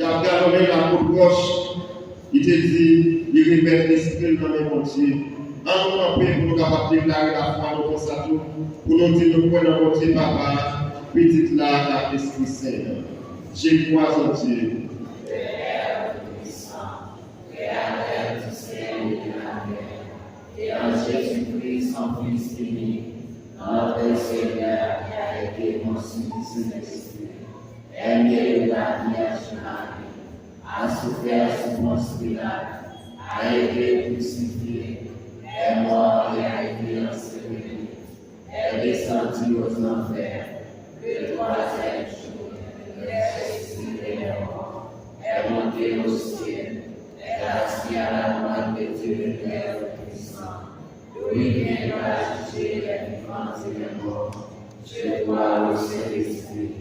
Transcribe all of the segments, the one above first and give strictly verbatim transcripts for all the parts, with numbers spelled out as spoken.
Ap gade men apot Wòch, li te di, li remèt lespri l nan men Bondye. An nou kanpe pou nou kapab deklare lafwa nou konsa tou, pou nou di nou kwè nan Bondye Papa, Pitit la ak Lespri Sen an. Je crois en Dieu. Créateur du ciel et de la terre, et en Jésus-Christ, son Fils unique, notre Seigneur, qui a été conçu du Saint-Esprit, est né de la Vierge Marie, a souffert sous Ponce Pilate, a été crucifié, est mort et a été enseveli, est descendu aux enfers, le troisième jour, il est ressuscité des morts, est monté au ciel, est assis à la droite de Dieu le Père Tout-Puissant, d'où il viendra juger les vivants et les morts. Je crois au Saint-Esprit,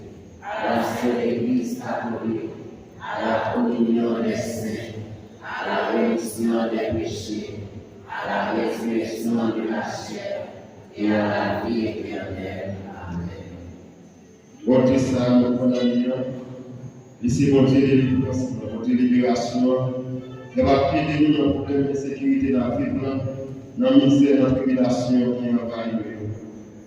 à la Sainte Église catholique, à la communion des saints, à la rémission des péchés, à la résurrection de la chair et à la vie éternelle. Amen. Bondye sa a nou kwè nan li an, li se Bondye delivrans lan, Bondye liberasyon an, li ap ede nou nan pwoblèm ensekirite n ap viv lan, nan mizè, nan tribilasyon ki anvayi nou yo.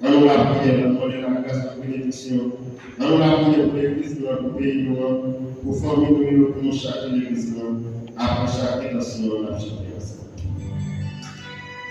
An nou lapriyè nan non de lagras ak benediksyon. An nou lapriyè pou legliz nou an, pou peyi nou an, pou fanmi nou yo, pou nou chak ki legliz nou an, apre chak entansyon n ap chante.